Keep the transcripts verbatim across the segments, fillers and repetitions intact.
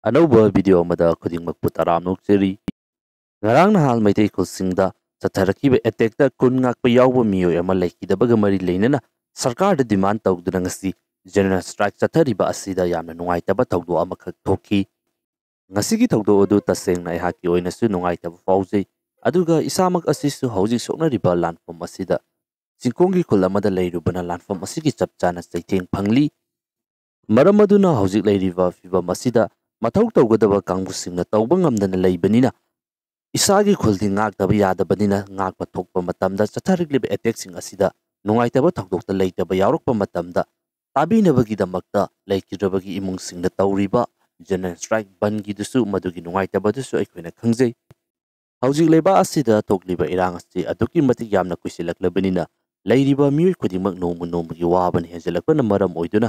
ꯑꯅꯧꯕ ꯚꯤꯗꯤꯑꯣ ꯑꯃꯗ ꯈꯨꯗꯤꯡꯃꯛꯄꯨ ꯇꯔꯥꯝꯅ ꯑꯣꯛꯆꯔꯤ꯫ ꯉꯔꯥꯡ ꯅꯍꯥꯟ ꯃꯩꯇꯩ ꯈꯨꯜꯁꯤꯡꯗ ꯆꯠꯊꯔꯛꯈꯤꯕ ꯑꯦꯇꯦꯛꯇ ꯀꯨꯟ ꯉꯥꯛꯄ ꯌꯥꯎꯕ ꯃꯤꯑꯣꯏ ꯑꯃ ꯂꯩꯈꯤꯗꯕꯒ ꯃꯔꯤ ꯂꯩꯅꯅ ꯁꯔꯀꯥꯔꯗ ꯗꯤꯃꯥꯟ ꯇꯧꯗꯨꯅ ꯉꯁꯤ ꯖꯦꯅꯔꯦꯜ ꯁ꯭ꯇ꯭ꯔꯥꯏꯛ ꯆꯠꯊꯔꯤꯕ ꯑꯁꯤꯗ ꯌꯥꯝꯅ ꯅꯨꯡꯉꯥꯏꯇꯕ ꯊꯧꯗꯣꯛ ꯑꯃꯈꯛ ꯊꯣꯛꯈꯤ꯫ ꯉꯁꯤꯒꯤ ꯊꯧꯗꯣꯛ ꯑꯗꯨ ꯇꯁꯦꯡꯅ ꯑꯩꯍꯥꯛꯀꯤ ꯑꯣꯏꯅꯁꯨ ꯅꯨꯡꯉꯥꯏꯇꯕ ꯐꯥꯎꯖꯩ, ꯑꯗꯨꯒ ꯏꯁꯥꯃꯛ ꯑꯁꯤꯁꯨ ꯍꯧꯖꯤꯛ ꯁꯣꯛꯅꯔꯤꯕ ꯂꯥꯟꯐꯝ ꯑꯁꯤꯗ ꯆꯤꯡꯈꯣꯡꯒꯤ ꯈꯨꯜ ꯑꯃꯗ ꯂꯩꯔꯨꯕꯅ ꯂꯥꯟꯐꯝ ꯑꯁꯤꯒꯤ ꯆꯞ ꯆꯥꯅ ꯆꯩꯊꯦꯡ ꯐꯪꯂꯤ꯫ ꯃꯔꯝ ꯑꯗꯨꯅ ꯍꯧꯖꯤꯛ ꯂꯩꯔꯤꯕ ꯐꯤꯚꯝ ꯑꯁꯤꯗ ꯃꯊꯧ ꯇꯧꯒꯗꯕ ꯀꯥꯡꯕꯨꯁꯤꯡꯅ ꯇꯧꯕ ꯉꯝꯗꯅ ꯂꯩꯕꯅꯤꯅ, ꯏꯁꯥꯒꯤ ꯈꯨꯜꯗꯤ ꯉꯥꯛꯇꯕ ꯌꯥꯗꯕꯅꯤꯅ, ꯉꯥꯛꯄ ꯊꯣꯛꯄ ꯃꯇꯝꯗ ꯆꯠꯊꯔꯛꯂꯤꯕ ꯑꯦꯇꯦꯛꯁꯤꯡ ꯑꯁꯤꯗ ꯅꯨꯡꯉꯥꯏꯇꯕ ꯊꯧꯗꯣꯛꯇ ꯂꯩꯇꯕ ꯌꯥꯎꯔꯛꯄ ꯃꯇꯝꯗ ꯇꯥꯕꯤꯅꯕꯒꯤꯗꯃꯛꯇ ꯂꯩꯈꯤꯗ꯭ꯔꯕꯒꯤ ꯏꯃꯨꯡꯁꯤꯡꯅ ꯇꯧꯔꯤꯕ ꯖꯦꯅꯔꯦꯜ ꯁ꯭ꯇ꯭ꯔꯥꯏꯛ ꯕꯟꯒꯤꯗꯨꯁꯨ ꯃꯗꯨꯒꯤ ꯅꯨꯡꯉꯥꯏꯇꯕꯗꯨꯁꯨ ꯑꯩꯈꯣꯏꯅ ꯈꯪꯖꯩ꯫ ꯍꯧꯖꯤꯛ ꯂꯩꯕꯥꯛ ꯑꯁꯤꯗ ꯊꯣꯛꯂꯤꯕ ꯏꯔꯥꯡ ꯑꯁꯤ ꯑꯗꯨꯛꯀꯤ ꯃꯇꯤꯛ ꯌꯥꯝꯅ ꯀꯨꯏꯁꯤꯜꯂꯛꯂꯕꯅꯤꯅ, ꯂꯩꯔꯤꯕ ꯃꯤꯑꯣꯏ ꯈꯨꯗꯤꯡꯃꯛ ꯅꯣꯡꯃ ꯅꯣꯡꯃꯒꯤ ꯋꯥꯕꯅ ꯍꯦꯟꯖꯜꯂꯛꯄꯅ ꯃꯔꯝ ꯑꯣꯏꯗꯨꯅ,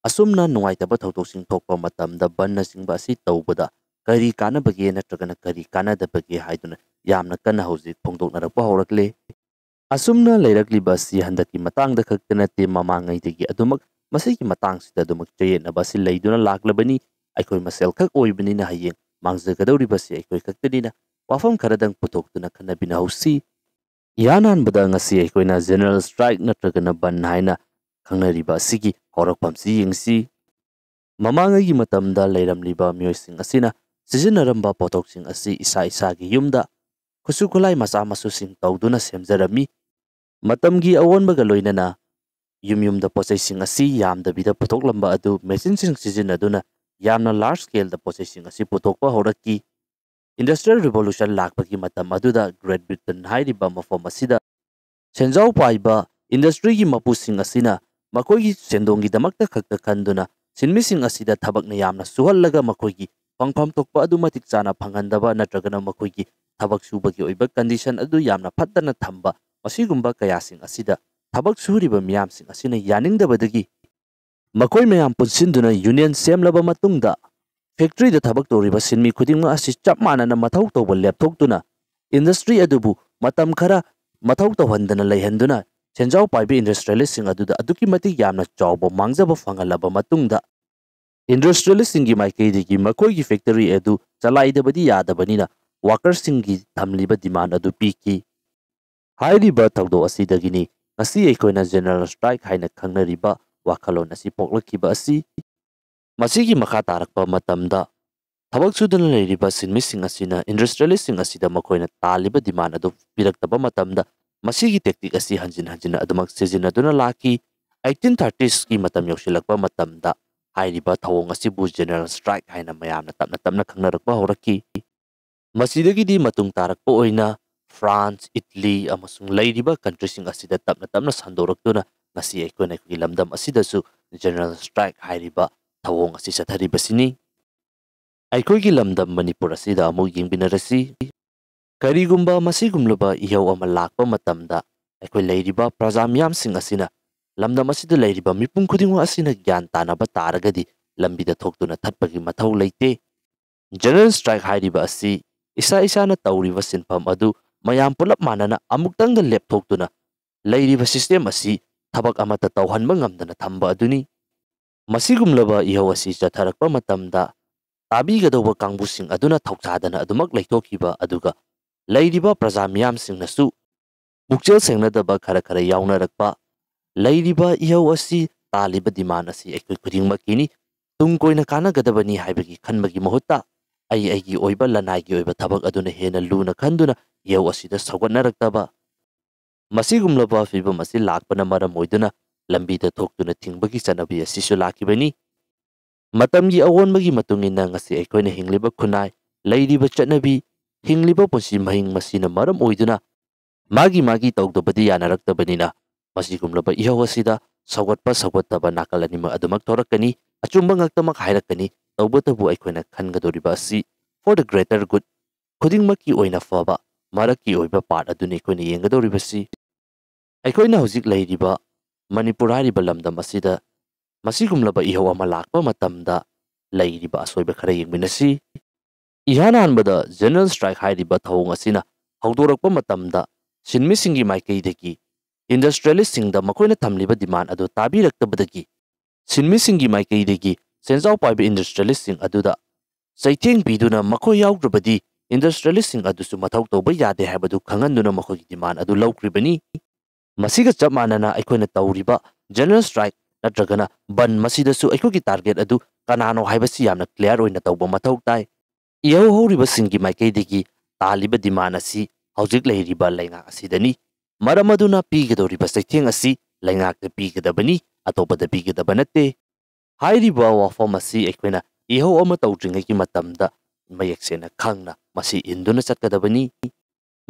ꯑꯁꯨꯝꯅ ꯅꯨꯡꯉꯥꯏꯇꯕ ꯊꯧꯗꯣꯛꯁꯤꯡ ꯊꯣꯛꯄ ꯃꯇꯝꯗ ꯕꯟꯅꯆꯤꯡꯕ ꯑꯁꯤ ꯇꯧꯕꯗ ꯀꯔꯤ ꯀꯥꯟꯅꯕꯒꯦ ꯅꯠꯇ꯭ꯔꯒꯅ ꯀꯔꯤ ꯀꯥꯟꯅꯗꯕꯒꯦ ꯍꯥꯏꯗꯨꯅ ꯌꯥꯝꯅ ꯀꯟꯅ ꯍꯧꯖꯤꯛ ꯐꯣꯡꯗꯣꯛꯅꯔꯛꯄ ꯍꯧꯔꯛꯂꯦ꯫ ꯑꯁꯨꯝꯅ ꯂꯩꯔꯛꯂꯤꯕ ꯑꯁꯤ ꯍꯟꯗꯛꯀꯤ ꯃꯇꯥꯡꯗ ꯈꯛꯇ ꯅꯠꯇꯦ, ꯃꯃꯥꯡꯉꯩꯗꯒꯤ ꯑꯗꯨꯃꯛ ꯃꯁꯤꯒꯤ ꯃꯇꯥꯡꯁꯤꯗ ꯑꯗꯨꯃꯛ ꯆꯌꯦꯠꯅꯕ ꯑꯁꯤ ꯂꯩꯗꯨꯅ ꯂꯥꯛꯂꯕꯅꯤ꯫ ꯑꯩꯈꯣꯏ ꯃꯁꯦꯜ ꯈꯛ ꯑꯣꯏꯕꯅꯤꯅ ꯍꯌꯦꯡ ꯃꯥꯡꯖꯒꯗꯧꯔꯤꯕꯁꯤ ꯑꯩꯈꯣꯏ ꯈꯛꯇꯅꯤꯅ, ꯋꯥꯐꯝ ꯈꯔꯗꯪ ꯄꯨꯊꯣꯛꯇꯨꯅ ꯈꯟꯅꯕꯤꯅꯍꯧꯁꯤ꯫ ꯏꯍꯥꯟ ꯍꯥꯟꯕꯗ ꯉꯁꯤ ꯑꯩꯈꯣꯏꯅ ꯖꯦꯅꯔꯦꯜ ꯁ꯭ꯇ꯭ꯔꯥꯏꯛ ꯅꯠꯇ꯭ꯔꯒꯅ ꯕꯟ ꯍꯥꯏꯅ ꯈꯪꯅꯔꯤꯕ ꯑꯁꯤꯒꯤ ꯍꯧꯔꯛꯐꯝꯁꯤ ꯌꯦꯡꯁꯤ꯫ ꯃꯃꯥꯡꯉꯩꯒꯤ ꯃꯇꯝꯗ ꯂꯩꯔꯝꯂꯤꯕ ꯃꯤꯑꯣꯏꯁꯤꯡ ꯑꯁꯤꯅ ꯁꯤꯖꯤꯟꯅꯔꯝꯕ ꯄꯣꯠꯊꯣꯛꯁꯤꯡ ꯑꯁꯤ ꯏꯁꯥ ꯏꯁꯥꯒꯤ ꯌꯨꯝꯗ ꯈꯨꯠꯁꯨ ꯈꯨꯠꯂꯥꯏ ꯃꯆꯥ ꯃꯁꯨꯁꯤꯡ ꯇꯧꯗꯨꯅ ꯁꯦꯝꯖꯔꯝꯃꯤ꯫ ꯃꯇꯝꯒꯤ ꯑꯑꯣꯟꯕꯒ ꯂꯣꯏꯅꯅ ꯌꯨꯝ ꯌꯨꯝꯗ ꯄꯣꯠꯆꯩꯁꯤꯡ ꯑꯁꯤ ꯌꯥꯝꯗꯕꯤꯗ ꯄꯨꯊꯣꯛꯂꯝꯕ ꯑꯗꯨ ꯃꯦꯆꯤꯟꯁꯤꯡ ꯁꯤꯖꯤꯟꯅꯗꯨꯅ ꯌꯥꯝꯅ ꯂꯥꯔꯖ ꯁ꯭ꯀꯦꯜꯗ ꯄꯣꯠꯆꯩꯁꯤꯡ ꯑꯁꯤ ꯄꯨꯊꯣꯛꯄ ꯍꯧꯔꯛꯈꯤ꯫ ꯏꯟꯗꯁꯇ꯭ꯔꯤꯌꯦꯜ ꯔꯤꯚꯣꯂꯨꯁꯟ ꯂꯥꯛꯄꯒꯤ ꯃꯇꯝ ꯑꯗꯨꯗ ꯒ꯭ꯔꯦꯠ ꯕ꯭ꯔꯤꯇꯟ ꯍꯥꯏꯔꯤꯕ ꯃꯐꯝ ꯑꯁꯤꯗ ꯁꯦꯟꯖꯥꯎ ꯄꯥꯏꯕ ꯏꯟꯗꯁꯇ꯭ꯔꯤꯒꯤ ꯃꯄꯨꯁꯤꯡ ꯑꯁꯤꯅ ꯃꯈꯣꯏꯒꯤ ꯁꯦꯟꯗꯣꯡꯒꯤꯗꯃꯛꯇ ꯈꯛꯇ ꯈꯟꯗꯨꯅ ꯁꯤꯟꯃꯤꯁꯤꯡ ꯑꯁꯤꯗ ꯊꯕꯛꯅ ꯌꯥꯝꯅ ꯁꯨꯍꯜꯂꯒ ꯃꯈꯣꯏꯒꯤ ꯐꯪꯐꯝ ꯊꯣꯛꯄ ꯑꯗꯨ ꯃꯇꯤꯛ ꯆꯥꯅ ꯐꯪꯍꯟꯗꯕ ꯅꯠꯇ꯭ꯔꯒꯅ ꯃꯈꯣꯏꯒꯤ ꯊꯕꯛ ꯁꯨꯕꯒꯤ ꯑꯣꯏꯕ ꯀꯟꯗꯤꯁꯟ ꯑꯗꯨ ꯌꯥꯝꯅ ꯐꯠꯇꯅ ꯊꯝꯕ, ꯃꯁꯤꯒꯨꯝꯕ ꯀꯌꯥꯁꯤꯡ ꯑꯁꯤꯗ ꯊꯕꯛ ꯁꯨꯔꯤꯕ ꯃꯤꯌꯥꯝꯁꯤꯡ ꯑꯁꯤꯅ ꯌꯥꯅꯤꯡꯗꯕꯗꯒꯤ ꯃꯈꯣꯏ ꯃꯌꯥꯝ ꯄꯨꯟꯁꯤꯟꯗꯨꯅ ꯌꯨꯅꯤꯌꯟ ꯁꯦꯝꯂꯕ ꯃꯇꯨꯡꯗ, ꯐꯦꯛꯇ꯭ꯔꯤꯗ ꯊꯕꯛ ꯇꯧꯔꯤꯕ ꯁꯤꯟꯃꯤ ꯈꯨꯗꯤꯡꯃꯛ ꯑꯁꯤ ꯆꯞ ꯃꯥꯟꯅꯅ ꯃꯊꯧ ꯇꯧꯕ ꯂꯦꯞꯊꯣꯛꯇꯨꯅ, ꯏꯟꯗꯁꯇ꯭ꯔꯤ ꯑꯗꯨꯕꯨ ꯃꯇꯝ ꯈꯔ ꯃꯊꯧ ꯇꯧꯍꯟꯗꯅ ꯂꯩꯍꯟꯗꯨꯅ, ꯁꯦꯟꯖꯥꯎ ꯄꯥꯏꯕ ꯏꯟꯗꯁꯇ꯭ꯔꯤꯌꯦꯂꯤꯁꯁꯤꯡ ꯑꯗꯨꯗ ꯑꯗꯨꯛꯀꯤ ꯃꯇꯤꯛ ꯌꯥꯝꯅ ꯆꯥꯎꯕ ꯃꯥꯡꯖꯕ ꯐꯪꯍꯜꯂꯕ ꯃꯇꯨꯡꯗ, ꯏꯟꯗꯁꯇ꯭ꯔꯤꯌꯦꯂꯤꯁꯁꯤꯡꯒꯤ ꯃꯥꯏꯀꯩꯗꯒꯤ ꯃꯈꯣꯏꯒꯤ ꯐꯦꯛꯇꯔꯤ ꯑꯗꯨ ꯆꯂꯥꯏꯗꯕꯗꯤ ꯌꯥꯗꯕꯅꯤꯅ ꯋꯥꯀꯔꯁꯤꯡꯒꯤ ꯊꯝꯂꯤꯕ ꯗꯤꯃꯥꯟ ꯑꯗꯨ ꯄꯤꯈꯤ꯫ ꯍꯥꯏꯔꯤꯕ ꯊꯧꯗꯣꯛ ꯑꯁꯤꯗꯒꯤꯅꯤ ꯉꯁꯤ ꯑꯩꯈꯣꯏꯅ ꯖꯦꯅꯔꯦꯜ ꯁ꯭ꯇ꯭ꯔꯥꯏꯛ ꯍꯥꯏꯅ ꯈꯪꯅꯔꯤꯕ ꯋꯥꯈꯜꯂꯣꯟ ꯑꯁꯤ ꯄꯣꯛꯂꯛꯈꯤꯕ ꯑꯁꯤ꯫ ꯃꯁꯤꯒꯤ ꯃꯈꯥ ꯇꯥꯔꯛꯄ ꯃꯇꯝꯗ ꯊꯕꯛ ꯁꯨꯗꯨꯅ ꯂꯩꯔꯤꯕ ꯁꯤꯟꯃꯤꯁꯤꯡ ꯑꯁꯤꯅ ꯏꯟꯗꯁꯇ꯭ꯔꯤꯌꯦꯂꯤꯁꯁꯤꯡ ꯑꯁꯤꯗ ꯃꯈꯣꯏꯅ ꯇꯥꯜꯂꯤꯕ ꯗꯤꯃꯥꯟ ꯑꯗꯨ ꯄꯤꯔꯛꯇꯕ ꯃꯇꯝꯗ ꯃꯁꯤꯒꯤ ꯇꯦꯛꯇꯤꯛ ꯑꯁꯤ ꯍꯟꯖꯤꯟ ꯍꯟꯖꯤꯟꯅ ꯑꯗꯨꯃꯛ ꯁꯤꯖꯤꯟꯅꯗꯨꯅ ꯂꯥꯛꯈꯤ꯫ ꯑꯩꯠꯇꯤꯟ ꯊꯥꯔꯇꯤꯁꯀꯤ ꯃꯇꯝ ꯌꯧꯁꯤꯜꯂꯛꯄ ꯃꯇꯝꯗ ꯍꯥꯏꯔꯤꯕ ꯊꯧꯑꯣꯡ ꯑꯁꯤꯕꯨ ꯖꯦꯅꯔꯦꯜ ꯁ꯭ꯇ꯭ꯔꯥꯏꯛ ꯍꯥꯏꯅ ꯃꯌꯥꯝꯅ ꯇꯞꯅ ꯇꯞꯅ ꯈꯪꯅꯔꯛꯄ ꯍꯧꯔꯛꯈꯤ꯫ ꯃꯁꯤꯗꯒꯤꯗꯤ ꯃꯇꯨꯡ ꯇꯥꯔꯛꯄ ꯑꯣꯏꯅ ꯐ꯭ꯔꯥꯟꯁ, ꯏꯠꯂꯤ ꯑꯃꯁꯨꯡ ꯂꯩꯔꯤꯕ ꯀꯟꯇ꯭ꯔꯤꯁꯤꯡ ꯑꯁꯤꯗ ꯇꯞꯅ ꯇꯞꯅ ꯁꯟꯗꯣꯔꯛꯇꯨꯅ ꯉꯁꯤ ꯑꯩꯈꯣꯏꯅ ꯑꯩꯈꯣꯏꯒꯤ ꯂꯝꯗꯝ ꯑꯁꯤꯗꯁꯨ ꯖꯦꯅꯔꯦꯜ ꯁ꯭ꯇ꯭ꯔꯥꯏꯛ ꯍꯥꯏꯔꯤꯕ ꯊꯧꯑꯣꯡ ꯑꯁꯤ ꯆꯠꯊꯔꯤꯕꯁꯤꯅꯤ꯫ ꯑꯩꯈꯣꯏꯒꯤ ꯂꯝꯗꯝ ꯃꯅꯤꯄꯨꯔ ꯑꯁꯤꯗ ꯑꯃꯨꯛ ꯌꯦꯡꯃꯤꯟꯅꯔꯁꯤ꯫ ꯀꯔꯤꯒꯨꯝꯕ ꯃꯁꯤꯒꯨꯝꯂꯕ ꯏꯍꯧ ꯑꯃ ꯂꯥꯛꯄ ꯃꯇꯝꯗ ꯑꯩꯈꯣꯏ ꯂꯩꯔꯤꯕ ꯄ꯭ꯔꯖꯥ ꯃꯤꯌꯥꯝꯁꯤꯡ ꯑꯁꯤꯅ ꯂꯝꯗꯝ ꯑꯁꯤꯗ ꯂꯩꯔꯤꯕ ꯃꯤꯄꯨꯝ ꯈꯨꯗꯤꯡꯃꯛ ꯑꯁꯤꯅ ꯒ꯭ꯌꯥꯟ ꯇꯥꯅꯕ ꯇꯥꯔꯒꯗꯤ ꯂꯝꯕꯤꯗ ꯊꯣꯛꯇꯨꯅ ꯊꯠꯄꯒꯤ ꯃꯊꯧ ꯂꯩꯇꯦ꯫ ꯖꯦꯅꯔꯦꯜ ꯁ꯭ꯇ꯭ꯔꯥꯏꯛ ꯍꯥꯏꯔꯤꯕ ꯑꯁꯤ ꯏꯁꯥ ꯏꯁꯥꯅ ꯇꯧꯔꯤꯕ ꯁꯤꯟꯐꯝ ꯑꯗꯨ ꯃꯌꯥꯝ ꯄꯨꯂꯞ ꯃꯥꯟꯅꯅ ꯑꯃꯨꯛꯇꯪꯗ ꯂꯦꯞꯊꯣꯛꯇꯨꯅ ꯂꯩꯔꯤꯕ ꯁꯤꯁꯇꯦꯝ ꯑꯁꯤ ꯊꯕꯛ ꯑꯃꯠꯇ ꯇꯧꯍꯟꯕ ꯉꯝꯗꯅ ꯊꯝꯕ ꯑꯗꯨꯅꯤ꯫ ꯃꯁꯤꯒꯨꯝꯂꯕ ꯏꯍꯧ ꯑꯁꯤ ꯆꯠꯊꯔꯛꯄ ꯃꯇꯝꯗ ꯇꯥꯕꯤꯒꯗꯧꯕ ꯀꯥꯡꯕꯨꯁꯤꯡ ꯑꯗꯨꯅ ꯊꯧꯁꯥꯗꯅ ꯑꯗꯨꯃꯛ ꯂꯩꯊꯣꯛꯈꯤꯕ ꯑꯗꯨꯒ ꯂꯩꯔꯤꯕ ꯄ꯭ꯔꯖꯥ ꯃꯤꯌꯥꯝꯁꯤꯡꯅꯁꯨ ꯄꯨꯛꯆꯦꯜ ꯁꯦꯡꯅꯗꯕ ꯈꯔ ꯈꯔ ꯌꯥꯎꯅꯔꯛꯄ꯫ ꯂꯩꯔꯤꯕ ꯏꯍꯧ ꯑꯁꯤ ꯇꯥꯜꯂꯤꯕ ꯗꯤꯃꯥꯟ ꯑꯁꯤ ꯑꯩꯈꯣꯏ ꯈꯨꯗꯤꯡꯃꯛꯀꯤꯅꯤ꯫ ꯇꯨꯡ ꯀꯣꯏꯅ ꯀꯥꯟꯅꯒꯗꯕꯅꯤ ꯍꯥꯏꯕꯒꯤ ꯈꯟꯕꯒꯤ ꯃꯍꯨꯠꯇ ꯑꯩ ꯑꯩꯒꯤ ꯑꯣꯏꯕ ꯂꯅꯥꯏꯒꯤ ꯑꯣꯏꯕ ꯊꯕꯛ ꯑꯗꯨꯅ ꯍꯦꯟꯅ ꯂꯨꯅ ꯈꯟꯗꯨꯅ ꯏꯍꯧ ꯑꯁꯤꯗ ꯁꯧꯒꯠꯅꯔꯛꯇꯕ꯫ ꯃꯁꯤꯒꯨꯝꯂꯕ ꯐꯤꯚꯝ ꯑꯁꯤ ꯂꯥꯛꯄꯅ ꯃꯔꯝ ꯑꯣꯏꯗꯨꯅ ꯂꯝꯕꯤꯗ ꯊꯣꯛꯇꯨꯅ ꯊꯤꯡꯕꯒꯤ ꯆꯠꯅꯕꯤ ꯑꯁꯤꯁꯨ ꯂꯥꯛꯈꯤꯕꯅꯤ꯫ ꯃꯇꯝꯒꯤ ꯑꯑꯣꯟꯕꯒꯤ ꯃꯇꯨꯡ ꯏꯟꯅ ꯉꯁꯤ ꯑꯩꯈꯣꯏꯅ ꯍꯤꯡꯂꯤꯕ ꯈꯨꯟꯅꯥꯏ, ꯂꯩꯔꯤꯕ ꯆꯠꯅꯕꯤ, ꯍꯤꯡꯂꯤꯕ ꯄꯨꯟꯁꯤ ꯃꯍꯤꯡ ꯃꯁꯤꯅ ꯃꯔꯝ ꯑꯣꯏꯗꯨꯅ ꯃꯥꯒꯤ ꯃꯥꯒꯤ ꯇꯧꯗꯕꯗꯤ ꯌꯥꯅꯔꯛꯇꯕꯅꯤꯅ ꯃꯁꯤꯒꯨꯝꯂꯕ ꯏꯍꯧ ꯑꯁꯤꯗ ꯁꯧꯒꯠꯄ ꯁꯧꯒꯠꯇꯕ ꯅꯥꯀꯜ ꯑꯅꯤꯃꯛ ꯑꯗꯨꯃꯛ ꯊꯣꯔꯛꯀꯅꯤ꯫ ꯑꯆꯨꯝꯕ ꯉꯥꯛꯇꯃꯛ ꯍꯥꯏꯔꯛꯀꯅꯤ꯫ ꯇꯧꯕꯇꯕꯨ ꯑꯩꯈꯣꯏꯅ ꯈꯟꯒꯗꯧꯔꯤꯕ ꯑꯁꯤ for the greater good, ꯈꯨꯗꯤꯡꯃꯛꯀꯤ ꯑꯣꯏꯅ ꯐꯕ ꯃꯔꯛꯀꯤ ꯑꯣꯏꯕ ꯄꯥꯔꯠ ꯑꯗꯨꯅꯤ ꯑꯩꯈꯣꯏꯅ ꯌꯦꯡꯒꯗꯧꯔꯤꯕꯁꯤ꯫ ꯑꯩꯈꯣꯏꯅ ꯍꯧꯖꯤꯛ ꯂꯩꯔꯤꯕ ꯃꯅꯤꯄꯨꯔ ꯍꯥꯏꯔꯤꯕ ꯂꯝꯗꯝ ꯑꯁꯤꯗ ꯃꯁꯤꯒꯨꯝꯂꯕ ꯏꯍꯧ ꯑꯃ ꯂꯥꯛꯄ ꯃꯇꯝꯗ ꯂꯩꯔꯤꯕ ꯑꯁꯣꯏꯕ ꯈꯔ ꯌꯦꯡꯃꯤꯟꯅꯁꯤ꯫ ꯏꯍꯥꯟ ꯍꯥꯟꯕꯗ ꯖꯦꯅꯔꯦꯜ ꯁ꯭ꯇ꯭ꯔꯥꯏꯛ ꯍꯥꯏꯔꯤꯕ ꯊꯧꯑꯣꯡ ꯑꯁꯤꯅ ꯍꯧꯗꯣꯔꯛꯄ ꯃꯇꯝꯗ ꯁꯤꯟꯃꯤꯁꯤꯡꯒꯤ ꯃꯥꯏꯀꯩꯗꯒꯤ ꯏꯟꯗꯁꯇ꯭ꯔꯤꯌꯦꯂꯤꯁꯁꯤꯡꯗ ꯃꯈꯣꯏꯅ ꯊꯝꯂꯤꯕ ꯗꯤꯃꯥꯟ ꯑꯗꯨ ꯇꯥꯕꯤꯔꯛꯇꯕꯗꯒꯤ ꯁꯤꯟꯃꯤꯁꯤꯡꯒꯤ ꯃꯥꯏꯀꯩꯗꯒꯤ ꯁꯦꯟꯖꯥꯎ ꯄꯥꯏꯕ ꯏꯟꯗꯁꯇ꯭ꯔꯤꯌꯦꯂꯤꯁꯁꯤꯡ ꯑꯗꯨꯗ ꯆꯩꯊꯦꯡ ꯄꯤꯗꯨꯅ ꯃꯈꯣꯏ ꯌꯥꯎꯗ꯭ꯔꯕꯗꯤ ꯏꯟꯗꯁꯇ꯭ꯔꯤꯌꯦꯂꯤꯁꯁꯤꯡ ꯑꯗꯨꯁꯨ ꯃꯊꯧ ꯇꯧꯕ ꯌꯥꯗꯦ ꯍꯥꯏꯕꯗꯨ ꯈꯪꯍꯟꯗꯨꯅ ꯃꯈꯣꯏꯒꯤ ꯗꯤꯃꯥꯟ ꯑꯗꯨ ꯂꯧꯈ꯭ꯔꯤꯕꯅꯤ꯫ ꯃꯁꯤꯒ ꯆꯞ ꯃꯥꯟꯅꯅ ꯑꯩꯈꯣꯏꯅ ꯇꯧꯔꯤꯕ ꯖꯦꯅꯔꯦꯜ ꯁ꯭ꯇ꯭ꯔꯥꯏꯛ ꯅꯠꯇ꯭ꯔꯒꯅ ꯕꯟ, ꯃꯁꯤꯗꯁꯨ ꯑꯩꯈꯣꯏꯒꯤ ꯇꯥꯔꯒꯦꯠ ꯑꯗꯨ ꯀꯅꯥꯅꯣ ꯍꯥꯏꯕꯁꯤ ꯌꯥꯝꯅ ꯀ꯭ꯂꯤꯌꯥꯔ ꯑꯣꯏꯅ ꯇꯧꯕ ꯃꯊꯧ ꯇꯥꯏ꯫ ꯏꯍꯧ ꯍꯧꯔꯤꯕꯁꯤꯡꯒꯤ ꯃꯥꯏꯀꯩꯗꯒꯤ ꯇꯥꯜꯂꯤꯕ ꯗꯤꯃꯥꯟ ꯑꯁꯤ ꯍꯧꯖꯤꯛ ꯂꯩꯔꯤꯕ ꯂꯩꯉꯥꯛ ꯑꯁꯤꯗꯅꯤ꯫ ꯃꯔꯝ ꯑꯗꯨꯅ ꯄꯤꯒꯗꯧꯔꯤꯕ ꯆꯩꯊꯦꯡ ꯑꯁꯤ ꯂꯩꯉꯥꯛꯇ ꯄꯤꯒꯗꯕꯅꯤ, ꯑꯇꯣꯞꯄꯗ ꯄꯤꯒꯗꯕ ꯅꯠꯇꯦ꯫ ꯍꯥꯏꯔꯤꯕ ꯋꯥꯐꯝ ꯑꯁꯤ ꯑꯩꯈꯣꯏꯅ ꯏꯍꯧ ꯑꯃ ꯇꯧꯗ꯭ꯔꯤꯉꯩꯒꯤ ꯃꯇꯝꯗ ꯃꯌꯦꯛ ꯁꯦꯡꯅ ꯈꯪꯅ ꯃꯁꯤ ꯏꯟꯗꯨꯅ ꯆꯠꯀꯗꯕꯅꯤ꯫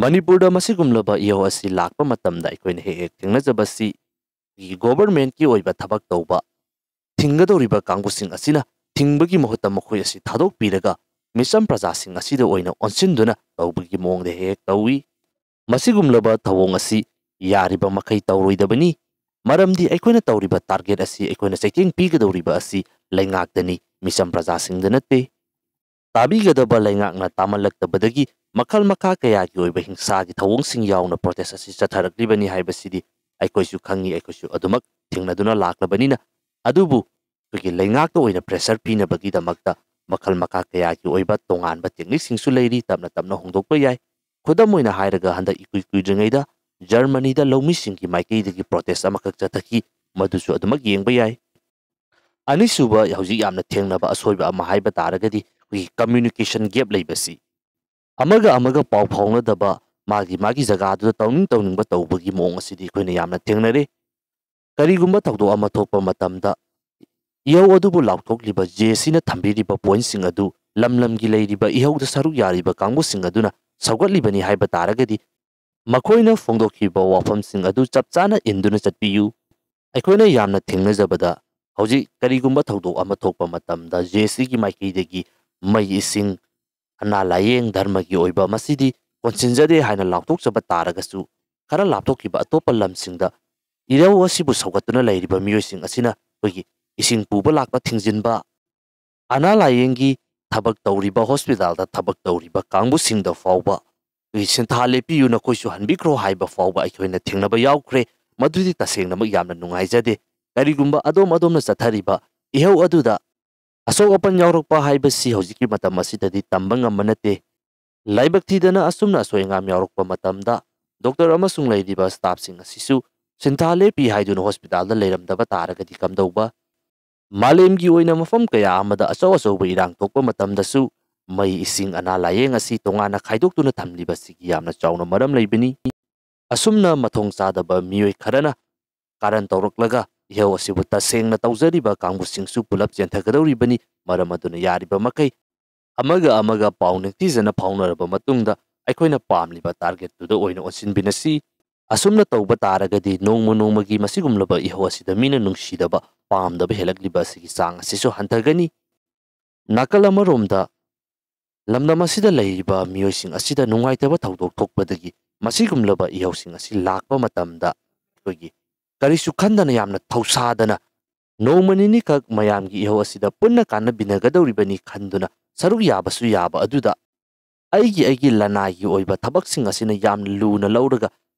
ꯃꯅꯤꯄꯨꯔꯗ ꯃꯁꯤꯒꯨꯝꯂꯕ ꯏꯍꯧ ꯑꯁꯤ ꯂꯥꯛꯄ ꯃꯇꯝꯗ ꯑꯩꯈꯣꯏꯅ ꯍꯦꯛ ꯍꯦꯛ ꯊꯦꯡꯅꯖꯕꯁꯤ ꯒꯣꯚꯔꯟꯃꯦꯟꯠꯀꯤ ꯑꯣꯏꯕ ꯊꯕꯛ ꯇꯧꯕ ꯊꯤꯡꯒꯗꯧꯔꯤꯕ ꯀꯥꯡꯕꯨꯁꯤꯡ ꯑꯁꯤꯅ ꯊꯤꯡꯕꯒꯤ ꯃꯍꯨꯠꯇ ꯃꯈꯣꯏ ꯑꯁꯤ ꯊꯥꯗꯣꯛꯄꯤꯔꯒ ꯃꯤꯆꯝ ꯄ꯭ꯔꯖꯥꯁꯤꯡ ꯑꯁꯤꯗ ꯑꯣꯏꯅ ꯑꯣꯟꯁꯤꯟꯗꯨꯅ ꯇꯧꯕꯒꯤ ꯃꯑꯣꯡꯗ ꯍꯦꯛ ꯍꯦꯛ ꯇꯧꯏ꯫ ꯃꯁꯤꯒꯨꯝꯂꯕ ꯊꯧꯑꯣꯡ ꯑꯁꯤ ꯌꯥꯔꯤꯕ ꯃꯈꯩ ꯇꯧꯔꯣꯏꯗꯕꯅꯤ꯫ ꯃꯔꯝꯗꯤ ꯑꯩꯈꯣꯏꯅ ꯇꯧꯔꯤꯕ ꯇꯥꯔꯒꯦꯠ ꯑꯁꯤ, ꯑꯩꯈꯣꯏꯅ ꯆꯩꯊꯦꯡ ꯄꯤꯒꯗꯧꯔꯤꯕ ꯑꯁꯤ ꯂꯩꯉꯥꯛꯇꯅꯤ, ꯃꯤꯆꯝ ꯄ꯭ꯔꯖꯥꯁꯤꯡꯗ ꯅꯠꯇꯦ꯫ ꯇꯥꯕꯤꯒꯗꯕ ꯂꯩꯉꯥꯛꯅ ꯇꯥꯃꯜꯂꯛꯇꯕꯗꯒꯤ ꯃꯈꯜ ꯃꯈꯥ ꯀꯌꯥꯒꯤ ꯑꯣꯏꯕ ꯍꯤꯡꯁꯥꯒꯤ ꯊꯧꯑꯣꯡꯁꯤꯡ ꯌꯥꯎꯅ ꯄ꯭ꯔꯣꯇꯦꯁ ꯑꯁꯤ ꯆꯠꯊꯔꯛꯂꯤꯕꯅꯤ ꯍꯥꯏꯕꯁꯤꯗꯤ ꯑꯩꯈꯣꯏꯁꯨ ꯈꯪꯉꯤ, ꯑꯩꯈꯣꯏꯁꯨ ꯑꯗꯨꯃꯛ ꯊꯦꯡꯅꯗꯨꯅ ꯂꯥꯛꯂꯕꯅꯤꯅ꯫ ꯑꯗꯨꯕꯨ ꯑꯩꯈꯣꯏꯒꯤ ꯂꯩꯉꯥꯛꯇ ꯑꯣꯏꯅ ꯄ꯭ꯔꯦꯁꯔ ꯄꯤꯅꯕꯒꯤꯗꯃꯛꯇ ꯃꯈꯜ ꯃꯈꯥ ꯀꯌꯥꯒꯤ ꯑꯣꯏꯕ ꯇꯣꯉꯥꯟꯕ ꯇꯦꯛꯅꯤꯛꯁꯤꯡꯁꯨ ꯂꯩꯔꯤ, ꯇꯞꯅ ꯇꯞꯅ ꯍꯣꯡꯗꯣꯛꯄ ꯌꯥꯏ꯫ ꯈꯨꯗꯝ ꯑꯣꯏꯅ ꯍꯥꯏꯔꯒ, ꯍꯟꯗꯛ ꯏꯀꯨꯏ ꯀꯨꯏꯗ꯭ꯔꯤꯉꯩꯗ ꯖꯔꯃꯅꯤꯗ ꯂꯧꯃꯤꯁꯤꯡꯒꯤ ꯃꯥꯏꯀꯩꯗꯒꯤ ꯄ꯭ꯔꯣꯇꯦꯁ ꯑꯃꯈꯛ ꯆꯠꯊꯈꯤ, ꯃꯗꯨꯁꯨ ꯑꯗꯨꯃꯛ ꯌꯦꯡꯕ ꯌꯥꯏ꯫ ꯑꯅꯤꯁꯨꯕ, ꯍꯧꯖꯤꯛ ꯌꯥꯝꯅ ꯊꯦꯡꯅꯕ ꯑꯁꯣꯏꯕ ꯑꯃ ꯍꯥꯏꯕ ꯇꯥꯔꯒꯗꯤ, ꯑꯩꯈꯣꯏꯒꯤ ꯀꯝꯃ꯭ꯌꯨꯅꯤꯀꯦꯁꯟ ꯒꯦꯞ ꯂꯩꯕꯁꯤ꯫ ꯑꯃꯒ ꯑꯃꯒ ꯄꯥꯎ ꯐꯥꯎꯅꯗꯕ, ꯃꯥꯒꯤ ꯃꯥꯒꯤ ꯖꯒꯥꯗꯨꯗ ꯇꯧꯅꯤꯡ ꯇꯧꯅꯤꯡꯕ ꯇꯧꯕꯒꯤ ꯃꯑꯣꯡ ꯑꯁꯤꯗꯤ ꯑꯩꯈꯣꯏꯅ ꯌꯥꯝꯅ ꯊꯦꯡꯅꯔꯦ꯫ ꯀꯔꯤꯒꯨꯝꯕ ꯊꯧꯗꯣꯛ ꯑꯃ ꯊꯣꯛꯄ ꯃꯇꯝꯗ ꯏꯍꯧ ꯑꯗꯨꯕꯨ ꯂꯥꯎꯊꯣꯛꯂꯤꯕ ꯖꯦ ꯁꯤꯅ ꯊꯝꯕꯤꯔꯤꯕ ꯄꯣꯏꯟꯠꯁꯤꯡ ꯑꯗꯨ ꯂꯝ ꯂꯝꯒꯤ ꯂꯩꯔꯤꯕ ꯏꯍꯧꯗ ꯁꯔꯨꯛ ꯌꯥꯔꯤꯕ ꯀꯥꯡꯕꯨꯁꯤꯡ ꯑꯗꯨꯅ ꯁꯧꯒꯠꯂꯤꯕꯅꯤ ꯍꯥꯏꯕ ꯇꯥꯔꯒꯗꯤ, ꯃꯈꯣꯏꯅ ꯐꯣꯡꯗꯣꯛꯈꯤꯕ ꯋꯥꯐꯝꯁꯤꯡ ꯑꯗꯨ ꯆꯞ ꯆꯥꯅ ꯏꯟꯗꯨꯅ ꯆꯠꯄꯤꯌꯨ꯫ ꯑꯩꯈꯣꯏꯅ ꯌꯥꯝꯅ ꯊꯦꯡꯅꯖꯕꯗ, ꯍꯧꯖꯤꯛ ꯀꯔꯤꯒꯨꯝꯕ ꯊꯧꯗꯣꯛ ꯑꯃ ꯊꯣꯛꯄ ꯃꯇꯝꯗ ꯖꯦ ꯁꯤꯒꯤ ꯃꯥꯏꯀꯩꯗꯒꯤ ꯃꯩ, ꯏꯁꯤꯡ, ꯑꯅꯥ ꯂꯥꯌꯦꯡ, ꯙꯔꯃꯒꯤ ꯑꯣꯏꯕ, ꯃꯁꯤꯗꯤ ꯀꯣꯟꯁꯤꯟꯖꯗꯦ ꯍꯥꯏꯅ ꯂꯥꯎꯊꯣꯛꯆꯕ ꯇꯥꯔꯒꯁꯨ, ꯈꯔ ꯂꯥꯞꯊꯣꯛꯈꯤꯕ ꯑꯇꯣꯞꯄ ꯂꯝꯁꯤꯡꯗ ꯏꯔꯧ ꯑꯁꯤꯕꯨ ꯁꯧꯒꯠꯇꯨꯅ ꯂꯩꯔꯤꯕ ꯃꯤꯑꯣꯏꯁꯤꯡ ꯑꯁꯤꯅ ꯑꯩꯈꯣꯏꯒꯤ ꯏꯁꯤꯡ ꯄꯨꯕ ꯂꯥꯛꯄ ꯊꯤꯡꯖꯤꯟꯕ, ꯑꯅꯥ ꯂꯥꯌꯦꯡꯒꯤ ꯊꯕꯛ ꯇꯧꯔꯤꯕ, ꯍꯣꯁꯄꯤꯇꯥꯜꯗ ꯊꯕꯛ ꯇꯧꯔꯤꯕ ꯀꯥꯡꯕꯨꯁꯤꯡꯗ ꯐꯥꯎꯕ ꯑꯩꯈꯣꯏꯒꯤ ꯁꯤꯟꯊꯥ ꯂꯦꯞꯄꯤꯌꯨ, ꯅꯈꯣꯏꯁꯨ ꯍꯟꯕꯤꯈ꯭ꯔꯣ ꯍꯥꯏꯕ ꯐꯥꯎꯕ ꯑꯩꯈꯣꯏꯅ ꯊꯦꯡꯅꯕ ꯌꯥꯎꯈ꯭ꯔꯦ꯫ ꯃꯗꯨꯗꯤ ꯇꯁꯦꯡꯅꯃꯛ ꯌꯥꯝꯅ ꯅꯨꯡꯉꯥꯏꯖꯗꯦ꯫ ꯀꯔꯤꯒꯨꯝꯕ ꯑꯗꯣꯝ ꯑꯗꯣꯝꯅ ꯆꯠꯊꯔꯤꯕ ꯏꯍꯧ ꯑꯗꯨꯗ ꯑꯁꯣꯛ ꯑꯄꯟ ꯌꯥꯎꯔꯛꯄ ꯍꯥꯏꯕꯁꯤ ꯍꯧꯖꯤꯛꯀꯤ ꯃꯇꯝ ꯑꯁꯤꯗꯗꯤ ꯇꯝꯕ ꯉꯝꯕ ꯅꯠꯇꯦ꯫ ꯂꯥꯏꯕꯛ ꯊꯤꯗꯅ ꯑꯁꯨꯝꯅ ꯑꯁꯣꯏ ꯑꯉꯥꯝ ꯌꯥꯎꯔꯛꯄ ꯃꯇꯝꯗ ꯗꯣꯛꯇꯔ ꯑꯃꯁꯨꯡ ꯂꯩꯔꯤꯕ ꯁ꯭ꯇꯥꯐꯁꯤꯡ ꯑꯁꯤꯁꯨ ꯁꯤꯟꯊꯥ ꯂꯦꯞꯄꯤ ꯍꯥꯏꯗꯨꯅ ꯍꯣꯁꯄꯤꯇꯥꯜꯗ ꯂꯩꯔꯝꯗꯕ ꯇꯥꯔꯒꯗꯤ ꯀꯝꯗꯧꯕ? ꯃꯥꯂꯦꯝꯒꯤ ꯑꯣꯏꯅ ꯃꯐꯝ ꯀꯌꯥ ꯑꯃꯗ ꯑꯆꯧ ꯑꯆꯧꯕ ꯏꯔꯥꯡ ꯊꯣꯛꯄ ꯃꯇꯝꯗꯁꯨ ꯃꯩ, ꯏꯁꯤꯡ, ꯑꯅꯥ ꯂꯥꯌꯦꯡ ꯑꯁꯤ ꯇꯣꯉꯥꯟꯅ ꯈꯥꯏꯗꯣꯛꯇꯨꯅ ꯊꯝꯂꯤꯕꯁꯤꯒꯤ ꯌꯥꯝꯅ ꯆꯥꯎꯅ ꯃꯔꯝ ꯂꯩꯕꯅꯤ꯫ ꯑꯁꯨꯝꯅ ꯃꯊꯣꯡ ꯆꯥꯗꯕ ꯃꯤꯑꯣꯏ ꯈꯔꯅ ꯀꯥꯔꯟ ꯇꯧꯔꯛꯂꯒ ꯏꯍꯧ ꯑꯁꯤꯕꯨ ꯇꯁꯦꯡꯅ ꯇꯧꯖꯔꯤꯕ ꯀꯥꯡꯕꯨꯁꯤꯡꯁꯨ ꯄꯨꯂꯞ ꯆꯦꯟꯊꯒꯗꯧꯔꯤꯕꯅꯤ꯫ ꯃꯔꯝ ꯑꯗꯨꯅ ꯌꯥꯔꯤꯕ ꯃꯈꯩ ꯑꯃꯒ ꯑꯃꯒ ꯄꯥꯎ ꯅꯤꯡꯊꯤꯖꯅ ꯐꯥꯎꯅꯔꯕ ꯃꯇꯨꯡꯗ ꯑꯩꯈꯣꯏꯅ ꯄꯥꯝꯂꯤꯕ ꯇꯥꯔꯒꯦꯠꯇꯨꯗ ꯑꯣꯏꯅ ꯑꯣꯟꯁꯤꯟꯕꯤꯅꯁꯤ꯫ ꯑꯁꯨꯝꯅ ꯇꯧꯕ ꯇꯥꯔꯒꯗꯤ ꯅꯣꯡꯃ ꯅꯣꯡꯃꯒꯤ ꯃꯁꯤꯒꯨꯝꯂꯕ ꯏꯍꯧ ꯑꯁꯤꯗ ꯃꯤꯅ ꯅꯨꯡꯁꯤꯗꯕ, ꯄꯥꯝꯗꯕ ꯍꯦꯜꯂꯛꯂꯤꯕ ꯑꯁꯤꯒꯤ ꯆꯥꯡ ꯑꯁꯤꯁꯨ ꯍꯟꯊꯒꯅꯤ꯫ ꯅꯥꯀꯜ ꯑꯃꯔꯣꯝꯗ ꯂꯝꯗꯝ ꯑꯁꯤꯗ ꯂꯩꯔꯤꯕ ꯃꯤꯑꯣꯏꯁꯤꯡ ꯑꯁꯤꯗ ꯅꯨꯡꯉꯥꯏꯇꯕ ꯊꯧꯗꯣꯛ ꯊꯣꯛꯄꯗꯒꯤ ꯃꯁꯤꯒꯨꯝꯂꯕ ꯏꯍꯧꯁꯤꯡ ꯑꯁꯤ ꯂꯥꯛꯄ ꯃꯇꯝꯗ ꯑꯩꯈꯣꯏꯒꯤ ꯀꯔꯤꯁꯨ ꯈꯟꯗꯅ ꯌꯥꯝꯅ ꯊꯧꯁꯥꯗꯅ ꯅꯣꯡꯃ ꯅꯤꯅꯤꯈꯛ ꯃꯌꯥꯝꯒꯤ ꯏꯍꯧ ꯑꯁꯤꯗ ꯄꯨꯟꯅ ꯀꯥꯟꯅꯕꯤꯅꯒꯗꯧꯔꯤꯕꯅꯤ ꯈꯟꯗꯨꯅ ꯁꯔꯨꯛ ꯌꯥꯕꯁꯨ ꯌꯥꯕ ꯑꯗꯨꯗ ꯑꯩꯒꯤ ꯑꯩꯒꯤ ꯂꯅꯥꯏꯒꯤ ꯑꯣꯏꯕ ꯊꯕꯛꯁꯤꯡ ꯑꯁꯤꯅ ꯌꯥꯝꯅ ꯂꯨꯅ ꯂꯧꯔꯒ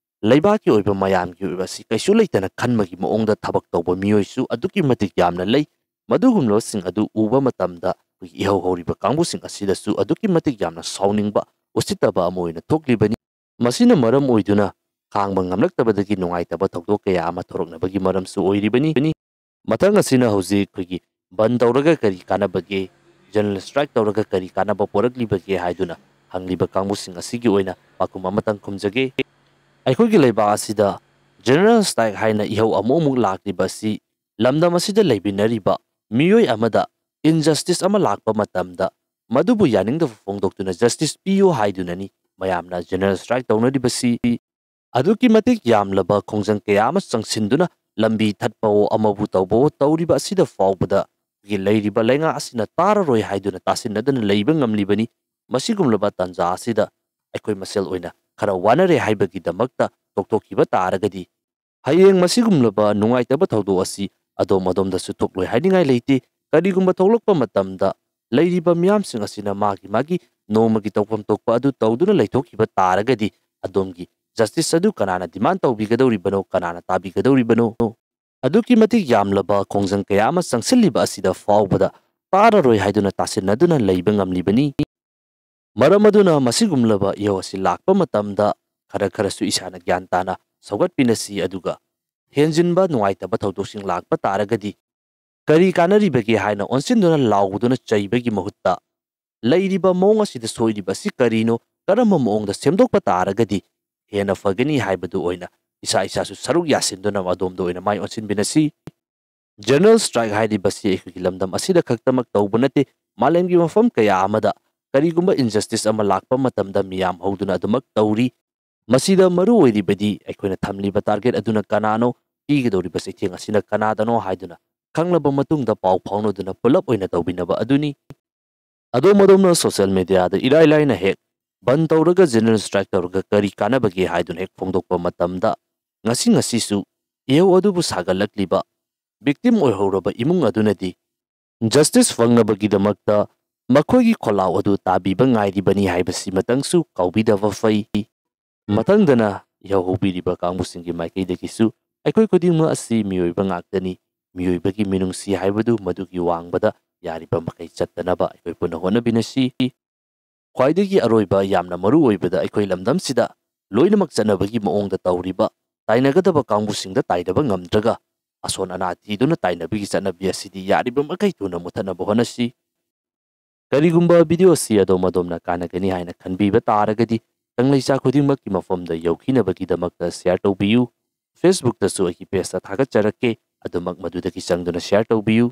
ꯂꯩꯕꯥꯛꯀꯤ ꯑꯣꯏꯕ ꯃꯌꯥꯝꯒꯤ ꯑꯣꯏꯕ ꯑꯁꯤ ꯀꯩꯁꯨ ꯂꯩꯇꯅ ꯈꯟꯕꯒꯤ ꯃꯑꯣꯡꯗ ꯊꯕꯛ ꯇꯧꯕ ꯃꯤꯑꯣꯏꯁꯨ ꯑꯗꯨꯛꯀꯤ ꯃꯇꯤꯛ ꯌꯥꯝꯅ ꯂꯩ꯫ ꯃꯗꯨꯒꯨꯝꯂꯕꯁꯤꯡ ꯑꯗꯨ ꯎꯕ ꯃꯇꯝꯗ ꯑꯩꯈꯣꯏꯒꯤ ꯏꯍꯧ ꯍꯧꯔꯤꯕ ꯀꯥꯡꯕꯨꯁꯤꯡ ꯑꯁꯤꯗꯁꯨ ꯑꯗꯨꯛꯀꯤ ꯃꯇꯤꯛ ꯌꯥꯝꯅ ꯁꯥꯎꯅꯤꯡꯕ, ꯎꯁꯤꯠꯇꯕ ꯑꯃ ꯑꯣꯏꯅ ꯊꯣꯛꯂꯤꯕꯅꯤ꯫ ꯃꯁꯤꯅ ꯃꯔꯝ ꯑꯣꯏꯗꯨꯅ ꯈꯥꯡꯕ ꯉꯝꯂꯛꯇꯕꯗꯒꯤ ꯅꯨꯡꯉꯥꯏꯇꯕ ꯊꯧꯗꯣꯛ ꯀꯌꯥ ꯑꯃ ꯊꯣꯔꯛꯅꯕꯒꯤ ꯃꯔꯝꯁꯨ ꯑꯣꯏꯔꯤꯕꯅꯤ꯫ ꯃꯊꯪ ꯑꯁꯤꯅ ꯍꯧꯖꯤꯛ ꯑꯩꯈꯣꯏꯒꯤ ꯕꯟ ꯇꯧꯔꯒ ꯀꯔꯤ ꯀꯥꯟꯅꯕꯒꯦ, ꯖꯦꯅꯔꯦꯜ ꯁ꯭ꯇ꯭ꯔꯥꯏꯛ ꯇꯧꯔꯒ ꯀꯔꯤ ꯀꯥꯟꯅꯕ ꯄꯨꯔꯛꯂꯤꯕꯒꯦ ꯍꯥꯏꯗꯨꯅ ꯍꯪꯂꯤꯕ ꯀꯥꯡꯕꯨꯁꯤꯡ ꯑꯁꯤꯒꯤ ꯑꯣꯏꯅ ꯄꯥꯎꯈꯨꯝ ꯑꯃꯇꯪ ꯈꯨꯝꯖꯒꯦ꯫ ꯑꯩꯈꯣꯏꯒꯤ ꯂꯩꯕꯥꯛ ꯑꯁꯤꯗ ꯖꯦꯅꯔꯦꯜ ꯁ꯭ꯇ꯭ꯔꯥꯏꯛ ꯍꯥꯏꯅ ꯏꯍꯧ ꯑꯃꯨꯛ ꯑꯃꯨꯛ ꯂꯥꯛꯂꯤꯕ ꯑꯁꯤ ꯂꯝꯗꯝ ꯑꯁꯤꯗ ꯂꯩꯃꯤꯟꯅꯔꯤꯕ ꯃꯤꯑꯣꯏ ꯑꯃꯗ ꯏꯟꯖꯁꯇꯤꯁ ꯑꯃ ꯂꯥꯛꯄ ꯃꯇꯝꯗ ꯃꯗꯨꯕꯨ ꯌꯥꯅꯤꯡꯗꯕ ꯐꯣꯡꯗꯣꯛꯇꯨꯅ ꯖꯁꯇꯤꯁ ꯄꯤꯌꯨ ꯍꯥꯏꯗꯨꯅꯅꯤ ꯃꯌꯥꯝꯅ ꯖꯦꯅꯔꯦꯜ ꯁ꯭ꯇ꯭ꯔꯥꯏꯛ ꯇꯧꯅꯔꯤꯕꯁꯤ꯫ ꯑꯗꯨꯛꯀꯤ ꯃꯇꯤꯛ ꯌꯥꯝꯂꯕ ꯈꯣꯡꯖꯪ ꯀꯌꯥ ꯑꯃ ꯆꯪꯁꯤꯟꯗꯨꯅ ꯂꯝꯕꯤ ꯊꯠꯄꯋꯣ ꯑꯃꯕꯨ ꯇꯧꯕꯋꯣ ꯇꯧꯔꯤꯕ ꯑꯁꯤꯗ ꯐꯥꯎꯕꯗ ꯑꯩꯈꯣꯏꯒꯤ ꯂꯩꯔꯤꯕ ꯂꯩꯉꯥꯛ ꯑꯁꯤꯅ ꯇꯥꯔꯔꯣꯏ ꯍꯥꯏꯗꯨꯅ ꯇꯥꯁꯤꯟꯅꯗꯅ ꯂꯩꯕ ꯉꯝꯂꯤꯕꯅꯤ꯫ ꯃꯁꯤꯒꯨꯝꯂꯕ ꯇꯥꯟꯖꯥ ꯑꯁꯤꯗ ꯑꯩꯈꯣꯏ ꯃꯁꯦꯜ ꯑꯣꯏꯅ ꯈꯔ ꯋꯥꯅꯔꯦ ꯍꯥꯏꯕꯒꯤꯗꯃꯛꯇ ꯇꯣꯛꯊꯣꯛꯈꯤꯕ ꯇꯥꯔꯒꯗꯤ ꯍꯌꯦꯡ ꯃꯁꯤꯒꯨꯝꯂꯕ ꯅꯨꯡꯉꯥꯏꯇꯕ ꯊꯧꯗꯣꯛ ꯑꯁꯤ ꯑꯗꯣꯝ ꯑꯗꯣꯝꯗꯁꯨ ꯊꯣꯛꯂꯣꯏ ꯍꯥꯏꯅꯤꯡꯉꯥꯏ ꯂꯩꯇꯦ꯫ ꯀꯔꯤꯒꯨꯝꯕ ꯊꯣꯛꯂꯛꯄ ꯃꯇꯝꯗ ꯂꯩꯔꯤꯕ ꯃꯤꯌꯥꯝꯁꯤꯡ ꯑꯁꯤꯅ ꯃꯥꯒꯤ ꯃꯥꯒꯤ ꯅꯣꯡꯃꯒꯤ ꯇꯧꯐꯝ ꯊꯣꯛꯄ ꯑꯗꯨ ꯇꯧꯗꯨꯅ ꯂꯩꯊꯣꯛꯈꯤꯕ ꯇꯥꯔꯒꯗꯤ ꯑꯗꯣꯝꯒꯤ ꯖꯁꯇꯤꯁ ꯑꯗꯨ ꯀꯅꯥꯅ ꯗꯤꯃꯥꯟ ꯇꯧꯕꯤꯒꯗꯧꯔꯤꯕꯅꯣ, ꯀꯅꯥꯅ ꯇꯥꯕꯤꯒꯗꯧꯔꯤꯕꯅꯣ? ꯑꯗꯨꯛꯀꯤ ꯃꯇꯤꯛ ꯌꯥꯝꯂꯕ ꯈꯣꯡꯖꯪ ꯀꯌꯥ ꯑꯃ ꯆꯪꯁꯤꯜꯂꯤꯕ ꯑꯁꯤꯗ ꯐꯥꯎꯕꯗ ꯇꯥꯔꯔꯣꯏ ꯍꯥꯏꯗꯨꯅ ꯇꯥꯁꯤꯟꯅꯗꯨꯅ ꯂꯩꯕ ꯉꯝꯂꯤꯕꯅꯤ꯫ ꯃꯔꯝ ꯑꯗꯨꯅ ꯃꯁꯤꯒꯨꯝꯂꯕ ꯏꯍꯧ ꯑꯁꯤ ꯂꯥꯛꯄ ꯃꯇꯝꯗ ꯈꯔ ꯈꯔꯁꯨ ꯏꯁꯥꯅ ꯒ꯭ꯌꯥꯟ ꯇꯥꯅ ꯁꯧꯒꯠꯄꯤꯅꯁꯤ, ꯑꯗꯨꯒ ꯍꯦꯟꯖꯤꯟꯕ ꯅꯨꯡꯉꯥꯏꯇꯕ ꯊꯧꯗꯣꯛꯁꯤꯡ ꯂꯥꯛꯄ ꯇꯥꯔꯒꯗꯤ ꯀꯔꯤ ꯀꯥꯟꯅꯔꯤꯕꯒꯦ ꯍꯥꯏꯅ ꯑꯣꯟꯁꯤꯟꯗꯨꯅ ꯂꯥꯎꯗꯨꯅ ꯆꯩꯕꯒꯤ ꯃꯍꯨꯠꯇ ꯂꯩꯔꯤꯕ ꯃꯑꯣꯡ ꯑꯁꯤꯗ ꯁꯣꯏꯔꯤꯕ ꯑꯁꯤ ꯀꯔꯤꯅꯣ, ꯀꯔꯝꯕ ꯃꯑꯣꯡꯗ ꯁꯦꯝꯗꯣꯛꯄ ꯇꯥꯔꯒꯗꯤ ꯍꯦꯟꯅ ꯐꯒꯅꯤ ꯍꯥꯏꯕꯗꯨ ꯑꯣꯏꯅ ꯏꯁꯥ ꯏꯁꯥꯁꯨ ꯁꯔꯨꯛ ꯌꯥꯁꯤꯟꯗꯨꯅ ꯑꯗꯣꯝꯗ ꯑꯣꯏꯅ ꯃꯥꯏ ꯑꯣꯟꯁꯤꯟꯕꯤꯅꯁꯤ꯫ General strike ꯍꯥꯏꯔꯤꯕꯁꯤ ꯑꯩꯈꯣꯏꯒꯤ ꯂꯝꯗꯝ ꯑꯁꯤꯗ ꯈꯛꯇꯃꯛ ꯇꯧꯕ ꯅꯠꯇꯦ, ꯃꯥꯂꯦꯝꯒꯤ ꯃꯐꯝ ꯀꯌꯥ ꯑꯃꯗ ꯀꯔꯤꯒꯨꯝꯕ injustice ꯑꯃ ꯂꯥꯛꯄ ꯃꯇꯝꯗ ꯃꯤꯌꯥꯝ ꯍꯧꯗꯨꯅ ꯑꯗꯨꯃꯛ ꯇꯧꯔꯤ꯫ ꯃꯁꯤꯗ ꯃꯔꯨ ꯑꯣꯏꯔꯤꯕꯗꯤ ꯑꯩꯈꯣꯏꯅ ꯊꯝꯂꯤꯕ target ꯑꯗꯨꯅ ꯀꯅꯥꯅꯣ, ꯄꯤꯒꯗꯧꯔꯤꯕ ꯆꯩꯊꯦꯡ ꯑꯁꯤꯅ ꯀꯅꯥꯗꯅꯣ ꯍꯥꯏꯗꯨꯅ ꯈꯪꯂꯕ ꯃꯇꯨꯡꯗ ꯄꯥꯎ ꯐꯥꯎꯅꯗꯨꯅ ꯄꯨꯂꯞ ꯑꯣꯏꯅ ꯇꯧꯕꯤꯅꯕ ꯑꯗꯨꯅꯤ꯫ ꯑꯗꯣꯝ ꯑꯗꯣꯝꯅ social media ꯗ ꯏꯔꯥꯏ ꯂꯥꯏꯅ ꯍꯦꯛ ꯕꯟ ꯇꯧꯔꯒ general strike ꯇꯧꯔꯒ ꯀꯔꯤ ꯀꯥꯟꯅꯕꯒꯦ ꯍꯥꯏꯗꯨꯅ ꯍꯦꯛ ꯐꯣꯡꯗꯣꯛꯄ ꯃꯇꯝꯗ, ꯉꯁꯤ ꯉꯁꯤꯁꯨ ꯏꯍꯧ ꯑꯗꯨꯕꯨ ꯁꯥꯒꯠꯂꯛꯂꯤꯕ victim ꯑꯣꯏꯍꯧꯔꯕ ꯏꯃꯨꯡ ꯑꯗꯨꯅꯗꯤ justice ꯐꯪꯅꯕꯒꯤꯗꯃꯛꯇ ꯃꯈꯣꯏꯒꯤ ꯈꯣꯜꯂꯥꯎ ꯑꯗꯨ ꯇꯥꯕꯤꯕ ꯉꯥꯏꯔꯤꯕꯅꯤ ꯍꯥꯏꯕꯁꯤꯃꯇꯪꯁꯨ ꯀꯥꯎꯕꯤꯗꯕ ꯐꯩ꯫ ꯃꯊꯪꯗꯅ ꯏꯍꯧ ꯍꯧꯕꯤꯔꯤꯕ ꯀꯥꯡꯕꯨꯁꯤꯡꯒꯤ ꯃꯥꯏꯀꯩꯗꯒꯤꯁꯨ ꯑꯩꯈꯣꯏ ꯈꯨꯗꯤꯡꯃꯛ ꯑꯁꯤ ꯃꯤꯑꯣꯏꯕ ꯉꯥꯛꯇꯅꯤ꯫ ꯃꯤꯑꯣꯏꯕꯒꯤ ꯃꯤꯅꯨꯡꯁꯤ ꯍꯥꯏꯕꯗꯨ ꯃꯗꯨꯒꯤ ꯋꯥꯡꯕꯗ ꯌꯥꯔꯤꯕ ꯃꯈꯩ ꯆꯠꯇꯅꯕ ꯑꯩꯈꯣꯏ ꯄꯨꯟꯅ ꯍꯣꯠꯅꯕꯤꯅꯁꯤ꯫ ꯈ꯭ꯋꯥꯏꯗꯒꯤ ꯑꯔꯣꯏꯕ ꯌꯥꯝꯅ ꯃꯔꯨ ꯑꯣꯏꯕꯗ ꯑꯩꯈꯣꯏ ꯂꯝꯗꯝꯁꯤꯗ ꯂꯣꯏꯅꯃꯛ ꯆꯠꯅꯕꯒꯤ ꯃꯑꯣꯡꯗ ꯇꯧꯔꯤꯕ ꯇꯥꯏꯅꯒꯗꯕ ꯀꯥꯡꯕꯨꯁꯤꯡꯗ ꯇꯥꯏꯅꯕ ꯉꯝꯗ꯭ꯔꯒ ꯑꯁꯣꯟ ꯑꯅꯥ ꯊꯤꯗꯨꯅ ꯇꯥꯏꯅꯕꯒꯤ ꯆꯠꯅꯕꯤ ꯑꯁꯤꯗꯤ ꯌꯥꯔꯤꯕ ꯃꯈꯩ ꯊꯨꯅ ꯃꯨꯊꯠꯅꯕ ꯍꯣꯠꯅꯁꯤ꯫ ꯀꯔꯤꯒꯨꯝꯕ video ꯑꯁꯤ ꯑꯗꯣꯝ ꯑꯗꯣꯝꯅ ꯀꯥꯟꯅꯒꯅꯤ ꯍꯥꯏꯅ ꯈꯟꯕꯤꯕ ꯇꯥꯔꯒꯗꯤ ꯀꯪꯂꯩꯆꯥ ꯈꯨꯗꯤꯡꯃꯛꯀꯤ ꯃꯐꯝꯗ ꯌꯧꯈꯤꯅꯕꯒꯤꯗꯃꯛꯇ share ꯇꯧꯕꯤꯌꯨ꯫ Facebook ꯇꯁꯨ ꯑꯩꯒꯤ page ꯇ ꯊꯥꯒꯠꯆꯔꯛꯀꯦ, ꯑꯗꯨꯃꯛ ꯃꯗꯨꯗꯒꯤ ꯆꯪꯗꯨꯅ share ꯇꯧꯕꯤꯌꯨ꯫